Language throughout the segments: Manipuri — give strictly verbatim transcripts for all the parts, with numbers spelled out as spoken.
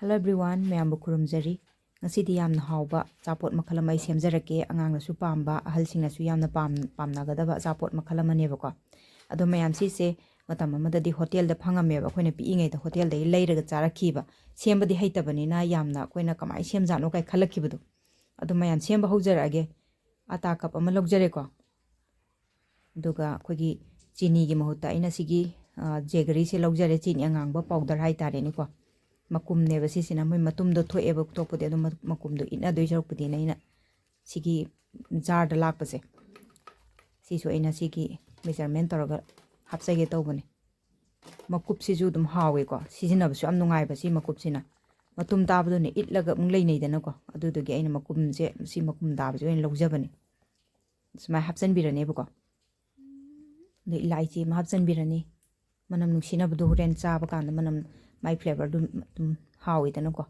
Hello everyone, ꯃꯌꯥꯝꯕꯨ ꯈꯨꯔꯨꯝꯖꯔꯤ꯫ ꯉꯁꯤꯗꯤ ꯌꯥꯝꯅ ꯍꯥꯎꯕ ꯑꯆꯥꯄꯣꯠ ꯃꯈꯜ ꯑꯃ ꯑꯩ ꯁꯦꯝꯖꯔꯛꯀꯦ꯫ ꯑꯉꯥꯡꯅꯁꯨ ꯄꯥꯝꯕ, ꯑꯍꯜꯁꯤꯡꯅꯁꯨ ꯌꯥꯝꯅ ꯄꯥꯝ-, ꯄꯥꯝꯅꯒꯗꯕ ꯑꯆꯥꯄꯣꯠ ꯃꯈꯜ ꯑꯃꯅꯦꯕꯀꯣ꯫ ꯑꯗꯣ ꯃꯌꯥꯝ, ꯁꯤꯁꯦ ꯃꯇꯝ ꯑꯃꯗꯗꯤ ꯍꯣꯇꯦꯜꯗ ꯐꯪꯉꯝꯃꯦꯕ, ꯑꯩꯈꯣꯏꯅ ꯄꯤꯛꯏꯉꯩꯗ ꯍꯣꯇꯦꯜꯗꯒꯤ ꯂꯩꯔꯒ ꯆꯥꯔꯛꯈꯤꯕ꯫ ꯁꯦꯝꯕꯗꯤ ꯍꯩꯇꯕꯅꯤꯅ ꯌꯥꯝꯅ ꯑꯩꯈꯣꯏꯅ ꯀꯃꯥꯏꯅ ꯁꯦꯝꯖꯥꯠꯅꯣ ꯀꯥꯏ ꯈꯜꯂꯛꯈꯤꯕꯗꯣ꯫ ꯑꯗꯣ ꯃꯌꯥꯝ, ꯁꯦꯝꯕ ꯍꯧꯖꯔꯛꯑꯒꯦ꯫ ꯑꯇꯥ ꯀꯞ ꯑꯃ ꯂꯧꯖꯔꯦꯀꯣ꯫ ꯑꯗꯨꯒ ꯑꯩꯈꯣꯏꯒꯤ ꯆꯤꯅꯤꯒꯤ ꯃꯍꯨꯠꯇ ꯑꯩꯅ ꯁꯤꯒꯤ, ꯑ, ꯖꯦꯒꯔꯤꯁꯦ ꯂꯧꯖꯔꯦ, ꯆꯤꯅꯤ ꯑꯉꯥꯡꯕ ꯄꯥꯎꯗꯔ ꯍꯥꯏꯇꯥꯔꯦꯅꯦꯀꯣ꯫ ꯃꯀꯨꯝꯅꯦꯕ ꯁꯤꯁꯤꯅ, ꯃꯣꯏ ꯃꯇꯨꯝꯗꯣ ꯊꯣꯛꯑꯦꯕ, ꯊꯣꯛꯄꯗꯤ ꯑꯗꯨꯝ ꯃ-, ꯃꯀꯨꯝꯗꯣ ꯏꯠꯅꯗꯣꯏ ꯁꯔꯨꯛꯄꯨꯗꯤꯅ ꯑꯩꯅ ꯁꯤꯒꯤ ꯖꯥꯔꯗ ꯂꯥꯛꯄꯁꯦ, ꯁꯤꯁꯨ ꯑꯩꯅ ꯁꯤꯒꯤ measurement ꯇꯧꯔꯒ ꯍꯥꯞꯆꯒꯦ ꯇꯧꯕꯅꯦ꯫ ꯃꯀꯨꯞꯁꯤꯁꯨ ꯑꯗꯨꯝ ꯍꯥꯎꯋꯦꯀꯣ, ꯁꯤꯖꯤꯟꯅꯕꯁꯨ ꯌꯥꯝ ꯅꯨꯡꯉꯥꯏꯕ ꯁꯤ ꯃꯀꯨꯞꯁꯤꯅ꯫ ꯃꯇꯨꯝ ꯇꯥꯕꯗꯨꯅ ꯏꯠꯂꯒ ꯑꯃꯨꯛ ꯂꯩꯅꯩꯗꯅꯀꯣ, ꯑꯗꯨꯗꯨꯒꯤ ꯑꯩꯅ ꯃꯀꯨꯝꯁꯦ, ꯁꯤ ꯃꯀꯨꯝ ꯇꯥꯕꯁꯦ ꯑꯣꯏꯅ ꯂꯧꯖꯕꯅꯦ꯫ ꯁꯨꯃꯥꯏꯅ ꯍꯥꯞꯆꯤꯟꯕꯤꯔꯅꯦꯕꯀꯣ꯫ ꯑꯗꯩ ꯏꯂꯥꯏꯆꯤ ꯑꯃ ꯍꯥꯞꯆꯤꯟꯕꯤꯔꯅꯤ꯫ ꯃꯅꯝ ꯅꯨꯡꯁꯤꯅꯕꯗꯣ ꯍꯣꯔꯦꯟ ꯆꯥꯕ ꯀꯥꯟꯗ ꯃꯅꯝ, ꯃꯥꯏ flavourꯗꯨ ꯑꯗꯨꯝ ꯍꯥꯎꯋꯤꯗꯅꯀꯣ꯫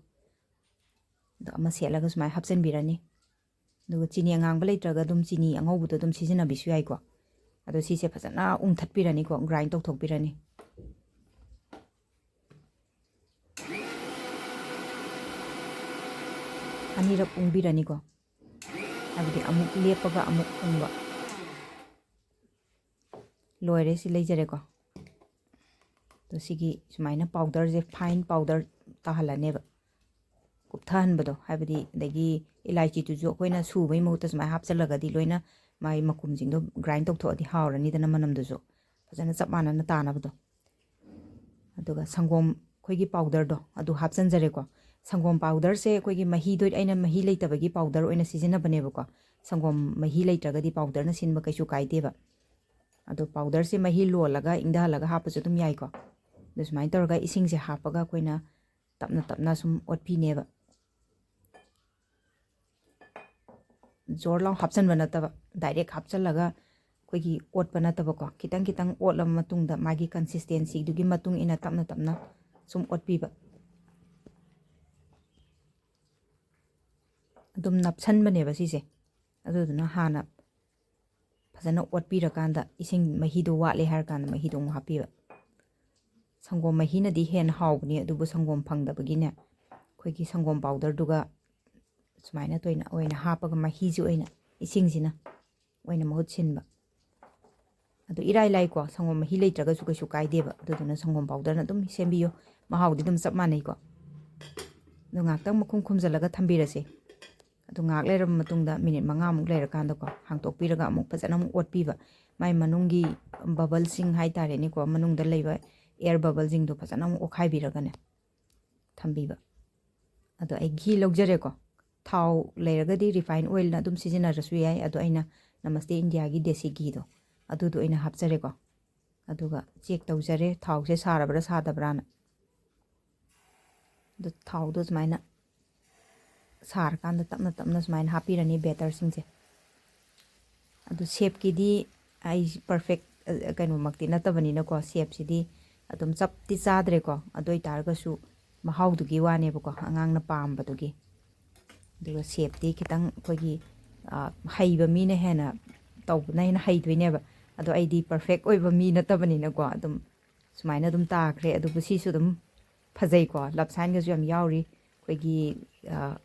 ꯑꯗꯣ ꯑꯃ ꯁꯦꯠꯂꯒ ꯁꯨꯃꯥꯏꯅ ꯍꯥꯞꯆꯤꯟꯕꯤꯔꯅꯤ꯫ ꯑꯗꯨꯒ ꯆꯤꯅꯤ ꯑꯉꯥꯡꯕ ꯂꯩꯇ꯭ꯔꯒ ꯑꯗꯨꯝ ꯆꯤꯅꯤ ꯑꯉꯧꯕꯗꯣ ꯑꯗꯨꯝ ꯁꯤꯖꯤꯟꯅꯕꯤꯁꯨ ꯌꯥꯏꯀꯣ꯫ ꯑꯗꯣ ꯁꯤꯁꯦ ꯐꯖꯅ ꯎꯪꯊꯠꯄꯤꯔꯅꯤꯀꯣ, grind ꯇꯧꯊꯣꯛꯄꯤꯔꯅꯤ꯫ ꯑꯅꯤꯔꯛ ꯎꯪꯕꯤꯔꯅꯤꯀꯣ, ꯍꯥꯏꯕꯗꯤ ꯑꯃꯨꯛ ꯂꯦꯞꯄꯒ ꯑꯃꯨꯛ ꯎꯪꯕ꯫ ꯂꯣꯏꯔꯦ, ꯁꯤ ꯂꯩꯖꯔꯦꯀꯣ꯫ ꯑꯗꯣ ꯁꯤꯒꯤ ꯁꯨꯃꯥꯏꯅ ꯄꯥꯎꯗꯔꯁꯦ, fine powder ꯇꯥꯍꯜꯂꯅꯦꯕ, ꯀꯨꯞꯊꯍꯟꯕꯗꯣ, ꯍꯥꯏꯕꯗꯤ ꯑꯗꯒꯤ ꯏꯂꯥꯏꯆꯤꯗꯨꯁꯨ ꯑꯩꯈꯣꯏꯅ ꯁꯨꯕꯒꯤ ꯃꯍꯨꯠꯇ ꯁꯨꯃꯥꯏꯅ ꯍꯥꯞꯆꯤꯜꯂꯒꯗꯤ ꯂꯣꯏꯅ ꯃꯥꯒꯤ ꯃꯀꯨꯝꯁꯤꯡꯗꯣ grind ꯇꯧꯊꯣꯛꯑꯗꯤ ꯍꯥꯎꯔꯅꯤꯗꯅ, ꯃꯅꯝꯗꯨꯁꯨ ꯐꯖꯅ ꯆꯞ ꯃꯥꯟꯅꯅ ꯇꯥꯅꯕꯗꯣ꯫ ꯑꯗꯨꯒ ꯁꯪꯒꯣꯝ, ꯑꯩꯈꯣꯏꯒꯤ ꯄꯥꯎꯗꯔꯗꯣ ꯑꯗꯨ ꯍꯥꯞꯆꯤꯟꯖꯔꯦꯀꯣ꯫ ꯁꯪꯒꯣꯝ ꯄꯥꯎꯗꯔꯁꯦ ꯑꯩꯈꯣꯏꯒꯤ ꯃꯍꯤꯗꯣ, ꯑꯩꯅ ꯃꯍꯤ ꯂꯩꯇꯕꯒꯤ ꯄꯥꯎꯗꯔ ꯑꯣꯏꯅ ꯁꯤꯖꯤꯟꯅꯕꯅꯦꯕꯀꯣ꯫ ꯁꯪꯒꯣꯝ ꯃꯍꯤ ꯂꯩꯇ꯭ꯔꯒꯗꯤ ꯄꯥꯎꯗꯔꯅ ꯁꯤꯟꯕ ꯀꯩꯁꯨ ꯀꯥꯏꯗꯦꯕ꯫ ꯑꯗꯣ ꯄꯥꯎꯗꯔꯁꯦ ꯃꯍꯤ ꯂꯣꯜꯂꯒ ꯏꯪꯊꯍꯜꯂꯒ ꯍꯥꯞꯄꯁꯨ ꯑꯗꯨꯝ ꯌꯥꯏꯀꯣ꯫ ꯑꯗꯨ ꯁꯨꯃꯥꯏꯅ ꯇꯧꯔꯒ ꯏꯁꯤꯡꯁꯦ ꯍꯥꯞꯄꯒ ꯑꯩꯈꯣꯏꯅ ꯇꯞꯅ ꯇꯞꯅ ꯁꯨꯝ ꯑꯣꯠꯄꯤꯅꯦꯕ꯫ ꯖꯣꯔ ꯂꯥꯎ ꯍꯥꯞꯆꯤꯟꯕ ꯅꯠꯇꯕ, direct ꯍꯥꯞꯆꯤꯜꯂꯒ ꯑꯩꯈꯣꯏꯒꯤ ꯑꯣꯠꯄ ꯅꯠꯇꯕꯀꯣ, ꯈꯤꯇꯪ ꯈꯤꯇꯪ ꯑꯣꯠꯂꯕ ꯃꯇꯨꯡꯗ ꯃꯥꯒꯤ consistencyꯗꯨꯒꯤ ꯃꯇꯨꯡ ꯏꯟꯅ ꯇꯞꯅ ꯇꯞꯅ ꯁꯨꯝ ꯑꯣꯠꯄꯤꯕ꯫ ꯑꯗꯨꯝ ꯅꯞꯁꯟꯕꯅꯦꯕ ꯁꯤꯁꯦ꯫ ꯑꯗꯨꯗꯨꯅ ꯍꯥꯟꯅ ꯐꯖꯅ ꯑꯣꯠꯄꯤꯔꯀꯥꯟꯗ ꯏꯁꯤꯡ ꯃꯍꯤꯗꯣ ꯋꯥꯠꯂꯦ ꯍꯥꯏꯔꯀꯥꯟꯗ ꯃꯍꯤꯗꯣ ꯑꯃꯨꯛ ꯍꯥꯞꯄꯤꯕ꯫ ꯁꯪꯒꯣꯝ ꯃꯍꯤꯅꯗꯤ ꯍꯦꯟꯅ ꯍꯥꯎꯕꯅꯤ, ꯑꯗꯨꯕꯨ ꯁꯪꯒꯣꯝ ꯐꯪꯗꯕꯒꯤꯅꯦ, ꯑꯩꯈꯣꯏꯒꯤ ꯁꯪꯒꯣꯝ ꯄꯥꯎꯗꯔꯗꯨꯒ ꯁꯨꯃꯥꯏꯅ ꯇꯣꯏꯅ ꯑꯣꯏꯅ ꯍꯥꯞꯄꯒ, ꯃꯍꯤꯁꯤ ꯑꯣꯏꯅ, ꯏꯁꯤꯡꯁꯤꯅ ꯑꯣꯏꯅ ꯃꯍꯨꯠ ꯁꯤꯟꯕ꯫ ꯑꯗꯨ ꯏꯔꯥꯏ ꯂꯥꯏꯀꯣ, ꯁꯪꯒꯣꯝ ꯃꯍꯤ ꯂꯩꯇ꯭ꯔꯒꯁꯨ ꯀꯩꯁꯨ ꯀꯥꯏꯗꯦꯕ꯫ ꯑꯗꯨꯗꯨꯅ ꯁꯪꯒꯣꯝ ꯄꯥꯎꯗꯔꯅ ꯑꯗꯨꯝ ꯁꯦꯝꯕꯤꯌꯣ, ꯃꯍꯥꯎꯗꯤ ꯑꯗꯨꯝ ꯆꯞ ꯃꯥꯟꯅꯩꯀꯣ꯫ ꯑꯗꯣ ꯉꯥꯏꯍꯥꯛꯇꯪ ꯃꯈꯨꯝ ꯈꯨꯝꯖꯤꯜꯂꯒ ꯊꯝꯕꯤꯔꯁꯦ꯫ ꯑꯗꯨ ꯉꯥꯏꯍꯥꯛ ꯂꯩꯔꯕ ꯃꯇꯨꯡꯗ, ꯃꯤꯅꯤꯠ ꯃꯉꯥꯃꯨꯛ ꯂꯩꯔꯀꯥꯟꯗꯀꯣ, ꯍꯥꯡꯇꯣꯛꯄꯤꯔꯒ ꯑꯃꯨꯛ ꯐꯖꯅ ꯑꯃꯨꯛ ꯑꯣꯠꯄꯤꯕ꯫ ꯃꯥꯏ ꯃꯅꯨꯡꯒꯤ ꯕꯕꯜꯁꯤꯡ ꯍꯥꯏꯇꯥꯔꯦꯅꯦꯀꯣ, ꯃꯅꯨꯡꯗ ꯂꯩꯕ ꯑꯦꯌꯔ ꯕꯕꯜꯁꯤꯡꯗꯣ ꯐꯖꯅ ꯑꯃꯨꯛ ꯑꯣꯠꯈꯥꯏꯕꯤꯔꯒꯅꯦ ꯊꯝꯕꯤꯕ꯫ ꯑꯗꯣ ꯑꯩ ꯘꯤ ꯂꯧꯖꯔꯦꯀꯣ꯫ ꯊꯥꯎ ꯂꯩꯔꯒꯗꯤ ꯔꯤꯐꯥꯏꯟ ꯑꯣꯏꯜꯅ ꯑꯗꯨꯝ ꯁꯤꯖꯤꯟꯅꯔꯁꯨ ꯌꯥꯏ꯫ ꯑꯗꯣ ꯑꯩꯅ ꯅꯃꯁꯇꯦ ꯏꯟꯗꯤꯌꯥꯒꯤ ꯗꯦꯁꯤ ꯘꯤꯗꯣ, ꯑꯗꯨꯗꯣ ꯑꯣꯏꯅ ꯍꯥꯞꯆꯔꯦꯀꯣ꯫ ꯑꯗꯨꯒ ꯆꯦꯛ ꯇꯧꯖꯔꯦ, ꯊꯥꯎꯁꯦ ꯁꯥꯔꯕ꯭ꯔꯥ ꯁꯥꯗꯕ꯭ꯔꯥꯅ꯫ ꯑꯗꯨ ꯊꯥꯎꯗꯣ ꯁꯨꯃꯥꯏꯅ ꯁꯥꯔꯀꯥꯟꯗ ꯇꯞꯅ ꯇꯞꯅ ꯁꯨꯃꯥꯏꯅ ꯍꯥꯞꯄꯤꯔꯅꯤ ꯕꯦꯇꯔꯁꯤꯡꯁꯦ꯫ ꯑꯗꯨ ꯁꯦꯞꯀꯤꯗꯤ ꯑꯩ ꯄꯔꯐꯦꯛ, ꯑ, ꯀꯩꯅꯣꯃꯛꯇꯤ ꯅꯠꯇꯕꯅꯤꯅꯀꯣ, ꯁꯦꯞꯁꯤꯗꯤ ꯑꯗꯨꯝ ꯆꯞꯇꯤ ꯆꯥꯗ꯭ꯔꯦꯀꯣ꯫ ꯑꯗꯨ ꯑꯣꯏ ꯇꯥꯔꯒꯁꯨ ꯃꯍꯥꯎꯗꯨꯒꯤ ꯋꯥꯅꯦꯕꯀꯣ, ꯑꯉꯥꯡꯅ ꯄꯥꯝꯕꯗꯨꯒꯤ꯫ ꯑꯗꯨꯒ ꯁꯦꯞꯇꯤ ꯈꯤꯇꯪ ꯑꯩꯈꯣꯏꯒꯤ, ꯑ, ꯍꯩꯕ ꯃꯤꯅ ꯍꯦꯟꯅ ꯇꯧꯕꯅ ꯍꯦꯟꯅ ꯍꯩꯗꯣꯏꯅꯦꯕ꯫ ꯑꯗꯣ ꯑꯩꯗꯤ ꯄꯔꯐꯦꯛ ꯑꯣꯏꯕ ꯃꯤ ꯅꯠꯇꯕꯅꯤꯅꯀꯣ, ꯑꯗꯨꯝ ꯁꯨꯃꯥꯏꯅ ꯑꯗꯨꯝ ꯇꯥꯈ꯭ꯔꯦ꯫ ꯑꯗꯨꯕꯨ ꯁꯤꯁꯨ ꯑꯗꯨꯝ ꯐꯖꯩꯀꯣ, ꯂꯞ ꯁꯥꯏꯟꯒꯁꯨ ꯌꯥꯝ ꯌꯥꯎꯔꯤ꯫ ꯑꯩꯈꯣꯏꯒꯤ, ꯑ,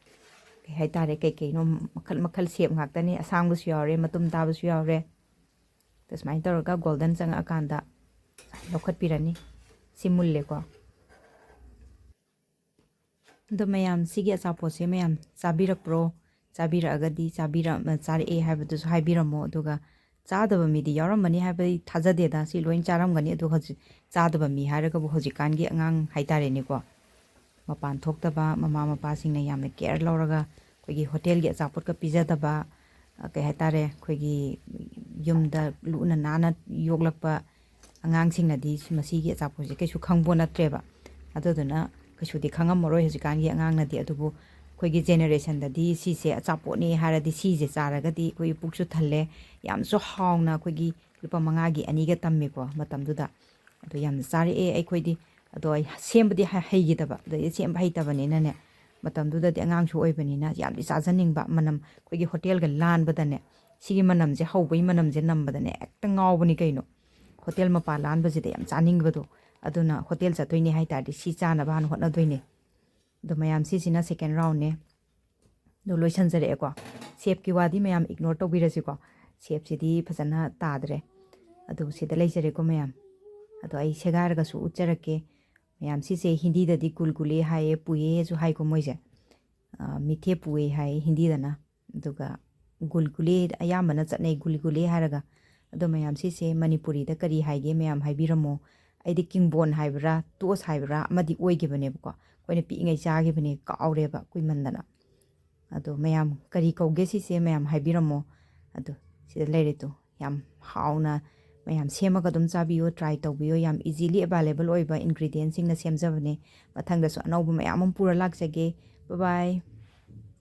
ꯀꯩ ꯍꯥꯏꯇꯥꯔꯦ, ꯀꯩ ꯀꯩꯅꯣ ꯃꯈꯜ ꯃꯈꯜ ꯁꯦꯞ ꯉꯥꯛꯇꯅꯤ, ꯑꯁꯥꯡꯕꯁꯨ ꯌꯥꯎꯔꯦ, ꯃꯇꯨꯝ ꯇꯥꯕꯁꯨ ꯌꯥꯎꯔꯦ꯫ ꯑꯗ ꯁꯨꯃꯥꯏꯅ ꯇꯧꯔꯒ ꯒꯣꯜꯗꯟ ꯆꯪꯉꯛꯑꯀꯥꯟꯗ ꯂꯧꯈꯠꯄꯤꯔꯅꯤ꯫ ꯁꯤ ꯃꯨꯜꯂꯦꯀꯣ꯫ ꯑꯗꯣ ꯃꯌꯥꯝ, ꯁꯤꯒꯤ ꯑꯆꯥꯄꯣꯠꯁꯦ ꯃꯌꯥꯝ ꯆꯥꯕꯤꯔꯛꯄ꯭ꯔꯣ? ꯆꯥꯕꯤꯔꯛꯑꯒꯗꯤ ꯆꯥꯕꯤꯔ-, ꯆꯥꯔꯛꯑꯦ ꯍꯥꯏꯕꯗꯨꯁꯨ ꯍꯥꯏꯕꯤꯔꯝꯃꯣ꯫ ꯑꯗꯨꯒ ꯆꯥꯗꯕ ꯃꯤꯗꯤ ꯌꯥꯎꯔꯝꯃꯅꯤ ꯍꯥꯏꯕ ꯑꯩ ꯊꯥꯖꯗꯦꯗ꯫ ꯁꯤ ꯂꯣꯏ ꯆꯥꯔꯝꯒꯅꯤ꯫ ꯑꯗꯣ ꯍꯧꯖꯤꯛ ꯆꯥꯗꯕ ꯃꯤ ꯍꯥꯏꯔꯒꯕꯨ ꯍꯧꯖꯤꯛꯀꯥꯟꯒꯤ ꯑꯉꯥꯡ ꯍꯥꯏꯇꯥꯔꯦꯅꯦꯀꯣ꯫ ꯃꯄꯥꯟ ꯊꯣꯛꯇꯕ, ꯃꯃꯥ ꯃꯄꯥꯁꯤꯡꯅ ꯌꯥꯝꯅ ꯀꯦꯌꯔ ꯂꯧꯔꯒ ꯑꯩꯈꯣꯏꯒꯤ ꯍꯣꯇꯦꯜꯒꯤ ꯑꯆꯥꯄꯣꯠꯀ ꯄꯤꯖꯗꯕ, ꯑ, ꯀꯩ ꯍꯥꯏꯇꯥꯔꯦ, ꯑꯩꯈꯣꯏꯒꯤ ꯌꯨꯝꯗ ꯂꯨꯅ ꯅꯥꯟꯅ ꯌꯣꯛꯂꯛꯄ ꯑꯉꯥꯡꯁꯤꯡꯅꯗꯤ ꯃꯁꯤꯒꯤ ꯑꯆꯥꯄꯣꯠꯁꯦ ꯀꯩꯁꯨ ꯈꯪꯕꯣ ꯅꯠꯇ꯭ꯔꯦꯕ꯫ ꯑꯗꯨꯗꯨꯅ ꯀꯩꯁꯨꯗꯤ ꯈꯪꯉꯝꯃꯔꯣꯏ ꯍꯧꯖꯤꯛꯀꯥꯟꯒꯤ ꯑꯉꯥꯡꯅꯗꯤ꯫ ꯑꯗꯨꯕꯨ ꯑꯩꯈꯣꯏꯒꯤ ꯖꯦꯅꯦꯔꯦꯁꯟꯗꯗꯤ ꯁꯤꯁꯦ ꯑꯆꯥꯄꯣꯠꯅꯤ ꯍꯥꯏꯔꯗꯤ ꯁꯤꯁꯦ ꯆꯥꯔꯒꯗꯤ ꯑꯩꯈꯣꯏꯒꯤ ꯄꯨꯛꯁꯨ ꯊꯜꯂꯦ, ꯌꯥꯝꯁꯨ ꯍꯥꯎꯅ, ꯑꯩꯈꯣꯏꯒꯤ ꯂꯨꯄꯥ ꯃꯉꯥꯒꯤ ꯑꯅꯤꯒ ꯇꯝꯃꯦꯀꯣ ꯃꯇꯝꯗꯨꯗ꯫ ꯑꯗꯣ ꯌꯥꯝꯅ ꯆꯥꯔꯛꯑꯦ ꯑꯩꯈꯣꯏꯗꯤ꯫ ꯑꯗꯣ ꯑꯩ ꯁꯦꯝꯕꯗꯤ ꯍ-, ꯍꯩꯈꯤꯗꯕ, ꯑꯗꯩꯗꯤ ꯁꯦꯝꯕ ꯍꯩꯇꯕꯅꯤꯅꯅꯦ, ꯃꯇꯝꯗꯨꯗꯗꯤ ꯑꯉꯥꯡꯁꯨ ꯑꯣꯏꯕꯅꯤꯅ ꯌꯥꯝꯗꯤ ꯆꯥꯖꯅꯤꯡꯕ꯫ ꯃꯅꯝ, ꯑꯩꯈꯣꯏꯒꯤ ꯍꯣꯇꯦꯜꯒ ꯂꯥꯟꯕꯗꯅꯦ, ꯁꯤꯒꯤ ꯃꯅꯝꯁꯦ, ꯍꯧꯕꯒꯤ ꯃꯅꯝꯁꯦ ꯅꯝꯕꯗꯅꯦ ꯍꯦꯛꯇ ꯉꯥꯎꯕꯅꯤ ꯀꯩꯅꯣ꯫ ꯍꯣꯇꯦꯜ ꯃꯄꯥꯟ ꯂꯥꯟꯕꯁꯤꯗ ꯌꯥꯝ ꯆꯥꯅꯤꯡꯕꯗꯣ꯫ ꯑꯗꯨꯅ ꯍꯣꯇꯦꯜ ꯆꯠꯇꯣꯏꯅꯦ ꯍꯥꯏ ꯇꯥꯔꯗꯤ ꯁꯤ ꯆꯥꯅꯕ ꯍꯥꯟꯅ ꯍꯣꯠꯅꯗꯣꯏꯅꯦ꯫ ꯑꯗꯣ ꯃꯌꯥꯝ, ꯁꯤꯁꯤꯅ second roundꯅꯦ꯫ ꯑꯗꯣ ꯂꯣꯏꯁꯟꯖꯔꯛꯑꯦꯀꯣ꯫ Shapeꯀꯤ ꯋꯥꯗꯤ ꯃꯌꯥꯝ ignore ꯇꯧꯕꯤꯔꯁꯤꯀꯣ꯫ Shapeꯁꯤꯗꯤ ꯐꯖꯅ ꯇꯥꯗ꯭ꯔꯦ꯫ ꯑꯗꯨ ꯁꯤꯗ ꯂꯩꯖꯔꯦꯀꯣ ꯃꯌꯥꯝ꯫ ꯑꯗꯣ ꯑꯩ ꯁꯦꯒꯥꯏꯔꯒꯁꯨ ꯎꯠꯆꯔꯛꯀꯦ꯫ ꯃꯌꯥꯝ, ꯁꯤꯁꯦ ꯍꯤꯟꯗꯤꯗꯗꯤ ꯒꯨꯜꯒꯨꯂꯦ ꯍꯥꯏꯌꯦ, ꯄꯨꯌꯦꯁꯨ ꯍꯥꯏꯀꯣ ꯃꯣꯏꯁꯦ꯫ ꯑ, ꯃꯤꯊꯦ ꯄꯨꯌꯦ ꯍꯥꯏꯌꯦ ꯍꯤꯟꯗꯤꯗꯅ꯫ ꯑꯗꯨꯒ ꯒꯨꯜꯒꯨꯂꯦ ꯑꯌꯥꯝꯕꯅ ꯆꯠꯅꯩ, ꯒꯨꯜꯒꯨꯂꯦ ꯍꯥꯏꯔꯒ꯫ ꯑꯗꯣ ꯃꯌꯥꯝ, ꯁꯤꯁꯦ ꯃꯅꯤꯄꯨꯔꯤꯗ ꯀꯔꯤ ꯍꯥꯏꯒꯦ ꯃꯌꯥꯝ ꯍꯥꯏꯕꯤꯔꯝꯃꯣ꯫ ꯑꯩꯗꯤ ꯀꯤꯡꯕꯣꯟ ꯍꯥꯏꯕ꯭ꯔꯥ, ꯇꯣꯁ ꯍꯥꯏꯕ꯭ꯔꯥ ꯑꯃꯗꯤ ꯑꯣꯏꯈꯤꯕꯅꯦꯕꯀꯣ, ꯑꯩꯈꯣꯏꯅ ꯄꯤꯛꯏꯉꯩ ꯆꯥꯈꯤꯕꯅꯦ, ꯀꯥꯎꯔꯦꯕ ꯀꯨꯏꯃꯟꯗꯅ꯫ ꯑꯗꯣ ꯃꯌꯥꯝ, ꯀꯔꯤ ꯀꯧꯒꯦ ꯁꯤꯁꯦ ꯃꯌꯥꯝ ꯍꯥꯏꯕꯤꯔꯝꯃꯣ꯫ ꯑꯗꯣ ꯁꯤꯗ ꯂꯩꯔꯦ ꯇꯨ꯫ ꯌꯥꯝ ꯍꯥꯎꯅ ꯃꯌꯥꯝ ꯁꯦꯝꯃꯒ ꯑꯗꯨꯝ ꯆꯥꯕꯤꯌꯨ, try ꯇꯧꯕꯤꯌꯨ꯫ ꯌꯥꯝ easily available ꯑꯣꯏꯕ ingredientꯁꯤꯡꯅ ꯁꯦꯝꯖꯕꯅꯦ꯫ ꯃꯊꯪꯗꯁꯨ ꯑꯅꯧꯕ ꯃꯌꯥꯝ ꯑꯃ ꯄꯨꯔ ꯂꯥꯛꯆꯒꯦ꯫ Bye bye꯫